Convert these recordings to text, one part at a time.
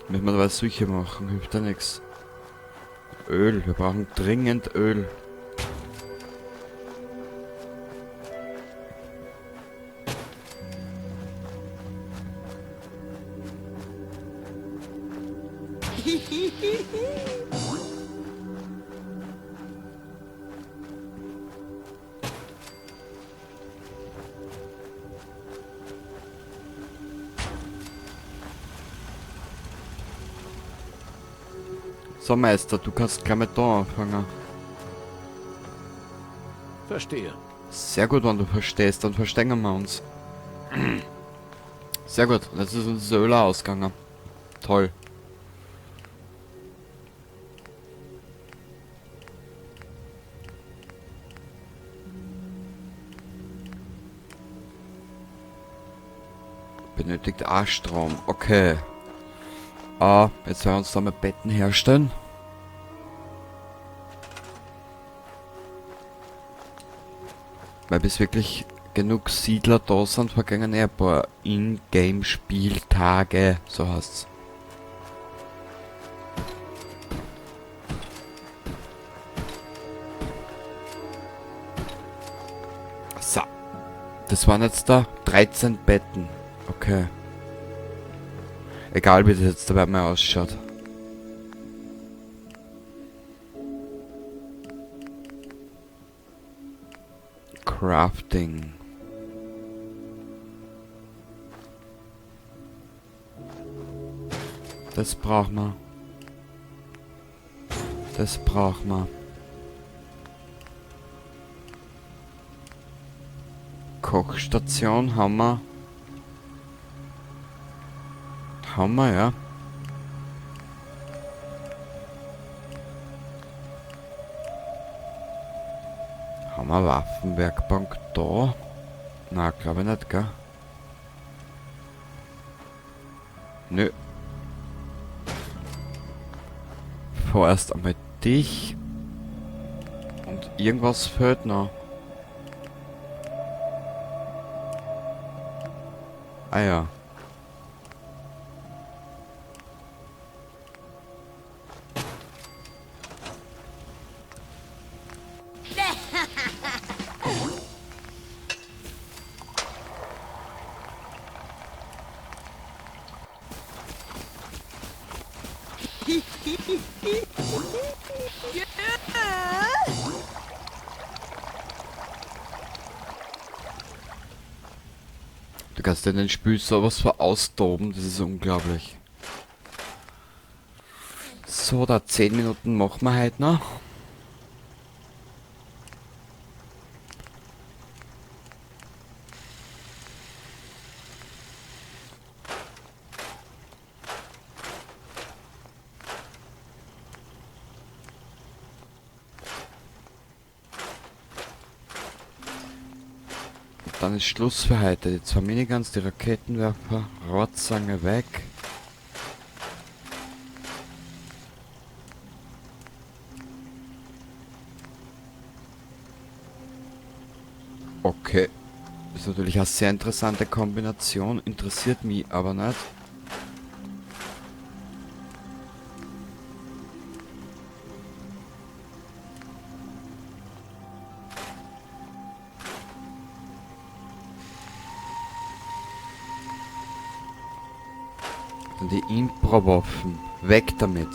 Müssen wir dabei Suche machen, hilft ja nichts. Öl, wir brauchen dringend Öl. So, Meister, du kannst gleich mit da anfangen. Verstehe. Sehr gut, wenn du verstehst, dann verstehen wir uns. Sehr gut, jetzt ist uns das Öl ausgegangen. Toll. Benötigt auch Strom, okay. Ah, jetzt werden wir uns da mal Betten herstellen. Weil bis wirklich genug Siedler da sind, vergingen eh ein paar Ingame-Spieltage, so heißt's. So. Das waren jetzt da 13 Betten. Okay. Egal wie das jetzt dabei mal ausschaut. Crafting. Das braucht man. Das braucht man. Kochstation haben wir. Haben wir, ja. Haben wir Waffenwerkbank da? Na, glaub ich nicht, gell? Nö. Vorerst einmal dich. Und irgendwas fehlt noch. Ah ja. Du kannst in den Spiel sowas veraustoben, das ist unglaublich. So, da 10 Minuten machen wir heute noch. Dann ist Schluss für heute. Die 2 Miniguns, die Raketenwerfer, Rohrzange weg. Okay. Ist natürlich eine sehr interessante Kombination, interessiert mich aber nicht. Dann die Impro-Waffen. Weg damit.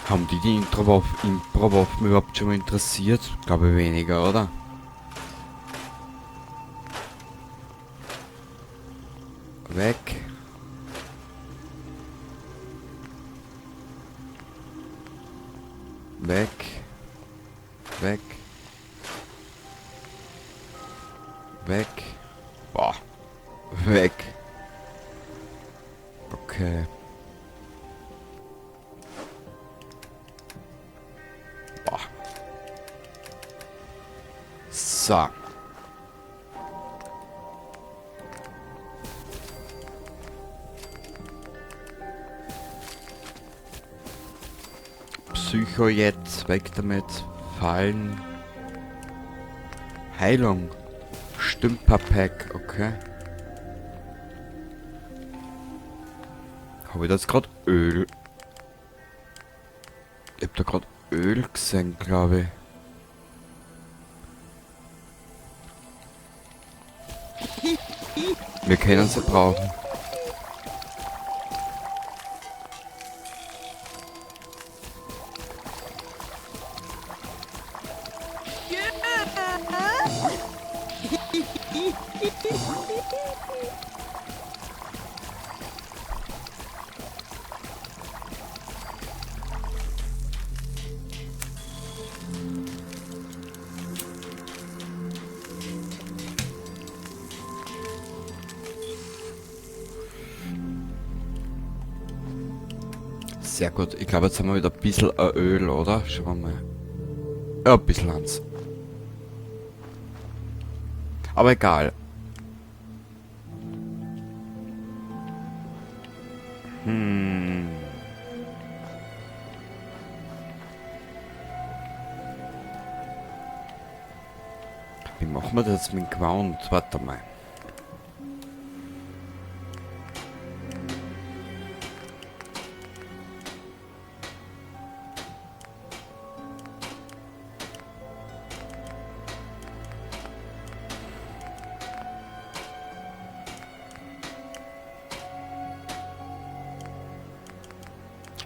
Haben die die Impro-Waffen überhaupt schon mal interessiert? Glaube ich weniger, oder? Weg. Weg. Weg. Weg. Boah. Weg. Okay. Boah. So. Psycho jetzt, weg damit. Fallen. Heilung. Stümperpack, okay. Habe ich das gerade Öl? Ich hab da gerade Öl gesehen, glaube ich. Wir können sie brauchen. Sehr gut. Ich glaube, jetzt haben wir wieder ein bisschen Öl, oder? Schauen wir mal. Ja, ein bisschen ans. Aber egal. Wie machen wir das jetzt mit dem Gewand? Warte mal.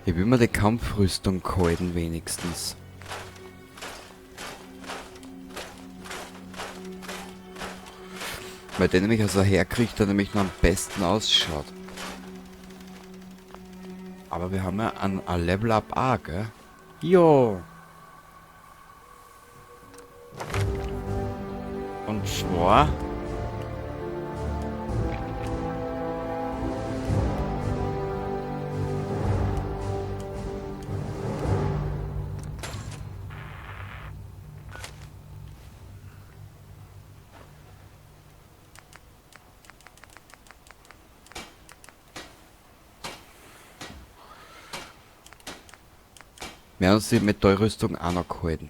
Ich will mir die Kampfrüstung halten wenigstens. Weil der nämlich also herkriegt, der nämlich noch am besten ausschaut. Aber wir haben ja ein Level Up auch, gell? Jo! Und zwar... Wir haben uns die Metallrüstung auch noch gehalten.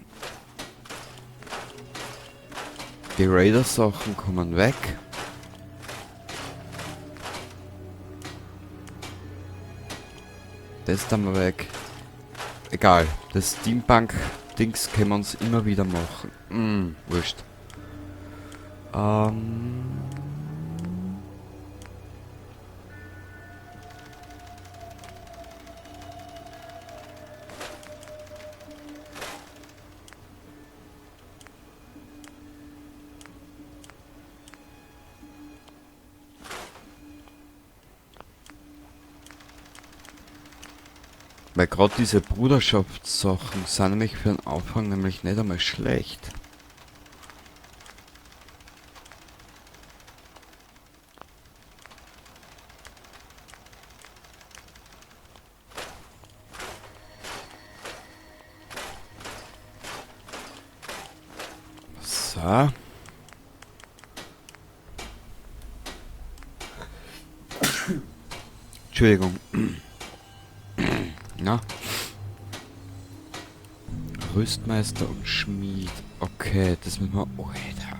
Die Raider-Sachen kommen weg. Das tun wir weg. Egal, das Steampunk-Dings können wir uns immer wieder machen. Wurscht. Weil grad diese Bruderschaftssachen sind nämlich für den Anfang nämlich nicht einmal schlecht. So. Entschuldigung. Na? Rüstmeister und Schmied. Okay, das müssen wir... Oh, Alter.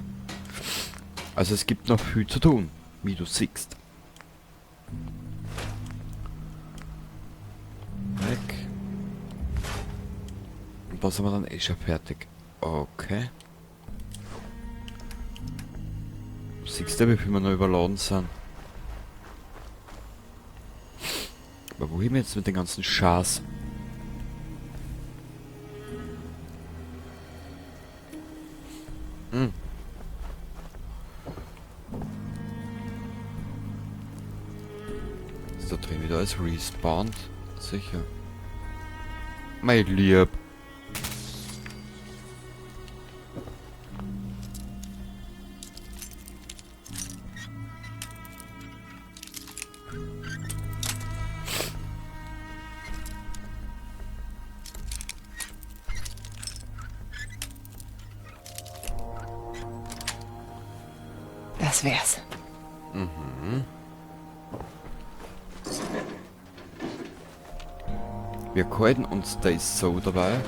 Also es gibt noch viel zu tun, wie du siehst. Weg. Und da sind wir dann eh schon fertig. Okay. Siehst du, wie viel wir noch überladen sind? Aber wohin jetzt mit den ganzen Schaß? Ist da drin wieder alles respawned? Sicher. Mein Lieb. Das wär's. Wir halten uns das so dabei.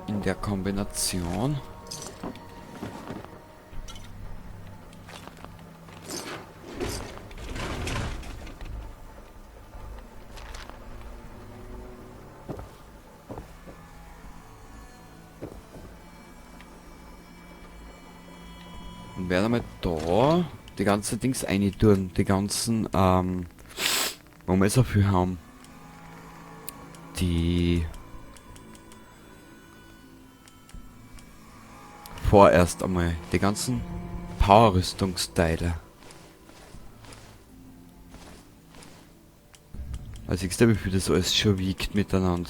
In der Kombination. Und werde mal da die ganzen Dings reintun, die ganzen, wo wir so viel haben. Die vorerst einmal die ganzen Power-Rüstungsteile. Also ich sehe, wie viel das alles schon wiegt miteinander.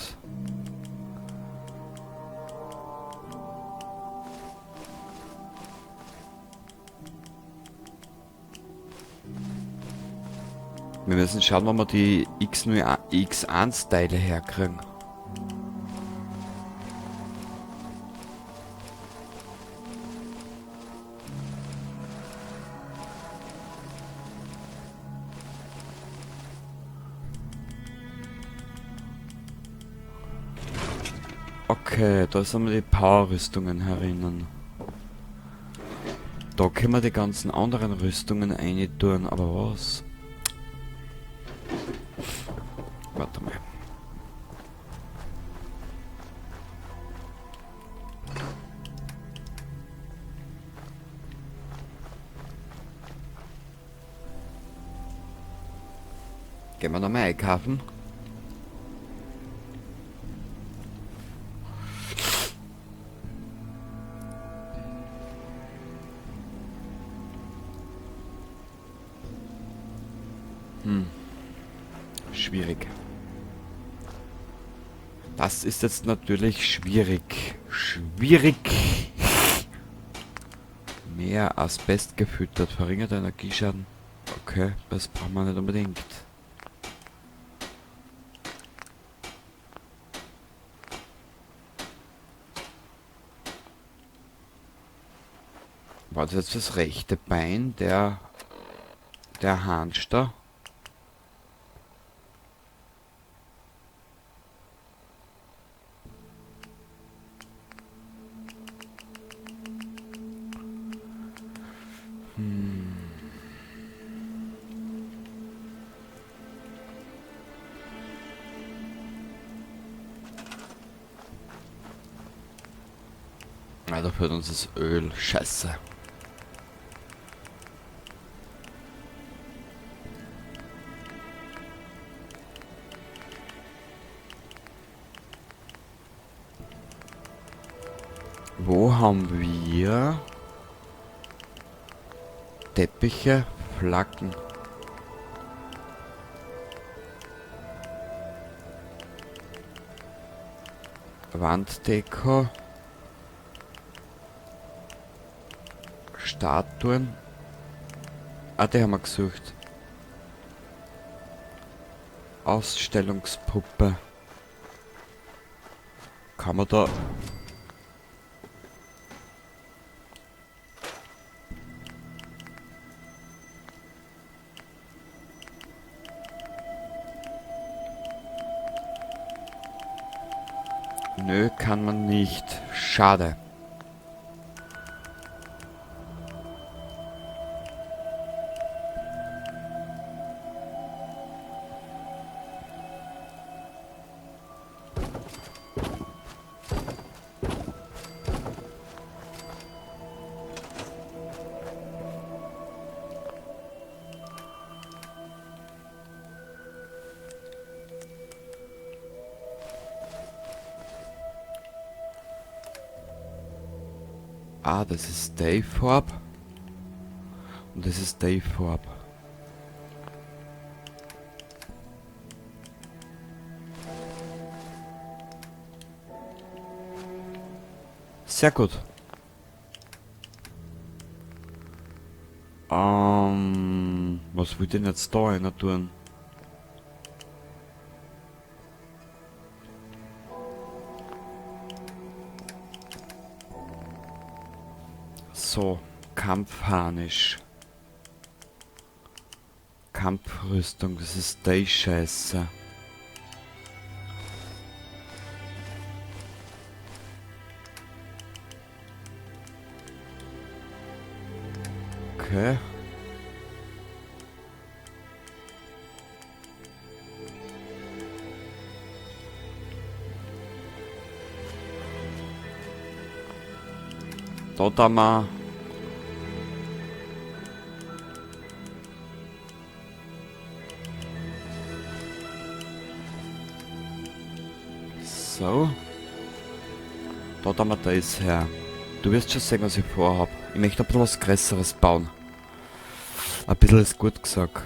Wir müssen schauen, wo wir die X0, X1 Teile herkriegen. Okay, da sind wir die Power-Rüstungen herinnen. Da können wir die ganzen anderen Rüstungen reintun, aber was? Warte mal. Gehen wir nochmal einkaufen. Schwierig. Das ist jetzt natürlich schwierig. Schwierig. Mehr Asbest gefüttert. Verringert Energieschaden. Okay, das braucht man nicht unbedingt. War das jetzt das rechte Bein der Hanster? Ja, da fehlt uns das Öl. Scheiße. Wo haben wir Teppiche, Flaggen? Wanddeko, Statuen. Ah, die haben wir gesucht. Ausstellungspuppe. Kann man da... Nö, kann man nicht. Schade. Ah, das ist Dayfarb. Und das ist Dayfarb. Sehr gut. Was will denn jetzt da einer tun? So, Kampfharnisch. Kampfrüstung, das ist die Scheiße. Okay. Da da mal. So. Da da mal das her. Du wirst schon sehen, was ich vorhab. Ich möchte ein bisschen was Größeres bauen. Ein bisschen ist gut gesagt.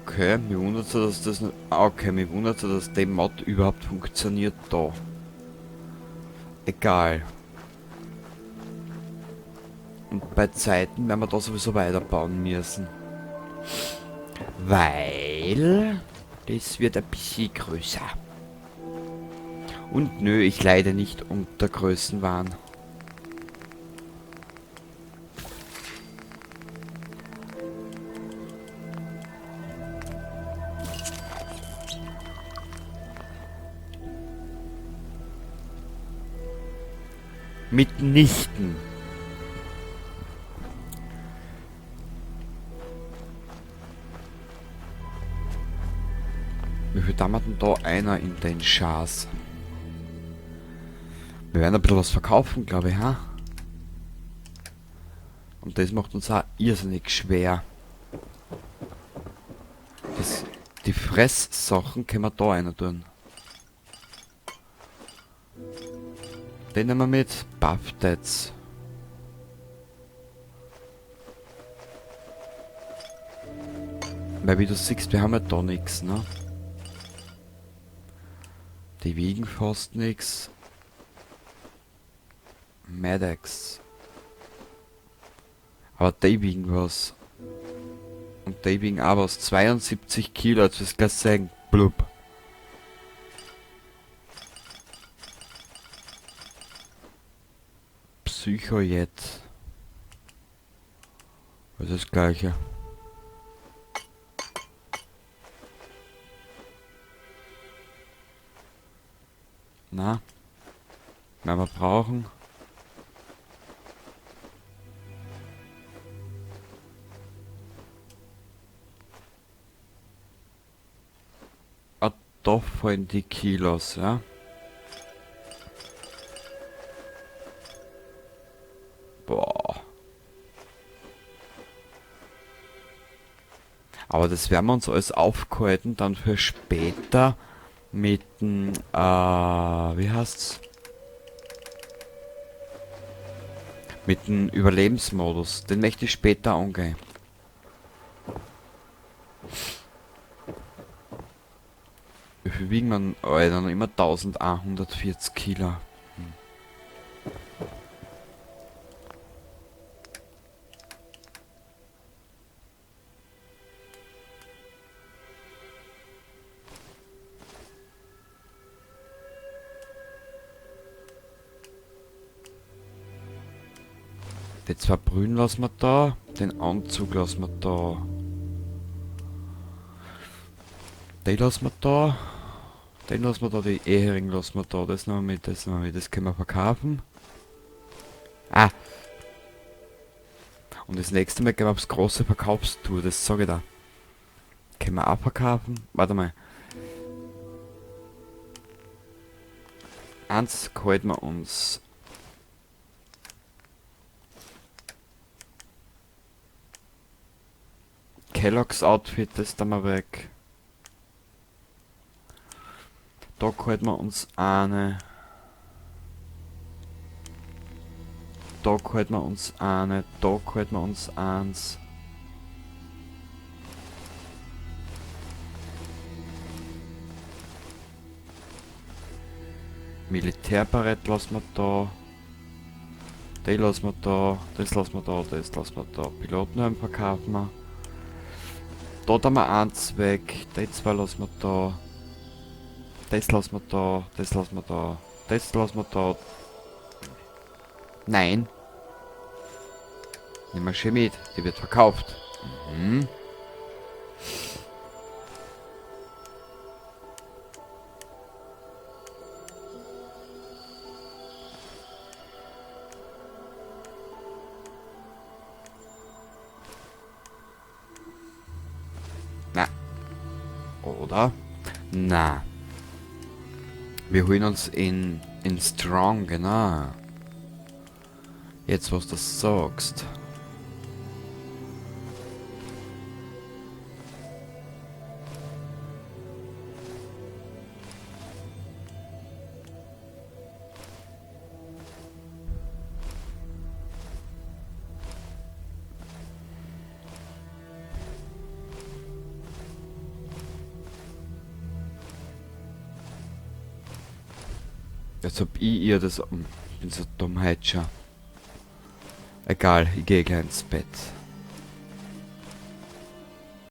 Okay, mir wundert es, dass das nicht, ah, okay, mir wundert es, dass der Mod überhaupt funktioniert da. Egal. Und bei Zeiten werden wir da sowieso weiterbauen müssen. Weil das wird ein bisschen größer. Und nö, ich leide nicht unter Größenwahn. Mitnichten. Wie viel dauert denn da einer in den Schaß? Wir werden ein bisschen was verkaufen, glaube ich, ha? Und das macht uns auch irrsinnig schwer. Die Fresssachen können wir da einer tun. Den nehmen wir mit. Buffets. Weil wie du siehst, wir haben ja da nix, ne? Die wiegen fast nix. Maddox. Aber die wiegen was. Und die wiegen auch was. 72 Kilo, jetzt wirst du gleich sagen. Blub. Psychojet. Das ist das Gleiche. Na? Wenn wir brauchen. Ah, da fallen die Kilos, ja. Boah. Aber das werden wir uns alles aufgehalten, dann für später mit dem, wie heißt's? Mit dem Überlebensmodus. Den möchte ich später angehen. Wie viel wiegen wir denn? Alter, noch immer 1140 Kilo. Die zwei Brühen lassen wir da, den Anzug lassen wir da. Den lassen wir da. Den lassen wir da, die Ehering lassen wir da. Das nehmen wir mit, das nehmen wir mit, das können wir verkaufen. Ah! Und das nächste Mal gehen wir aufs große Verkaufstour, das sag ich da. Können wir auch verkaufen? Warte mal. Eins halten wir uns. Kellogg's Outfit, das da mal weg. Da halten wir uns eine. Da halten wir uns eine. Da halten wir uns eins. Militärbarett lassen wir da. Die lassen wir da. Das lassen wir da. Das lassen wir da. Pilotenhelm verkaufen wir. Da tun wir eins weg. Die zwei lassen wir da. Das lassen wir da. Das lassen wir da. Das lassen wir da. Nein. Nehmen wir schön mit. Die wird verkauft. Mhm. Na. Oder? Na. Wir holen uns in Strong, genau. Jetzt, was du sagst. Jetzt hab ich ihr das... Ich bin so dumm heute schon. Egal, ich gehe gleich ins Bett.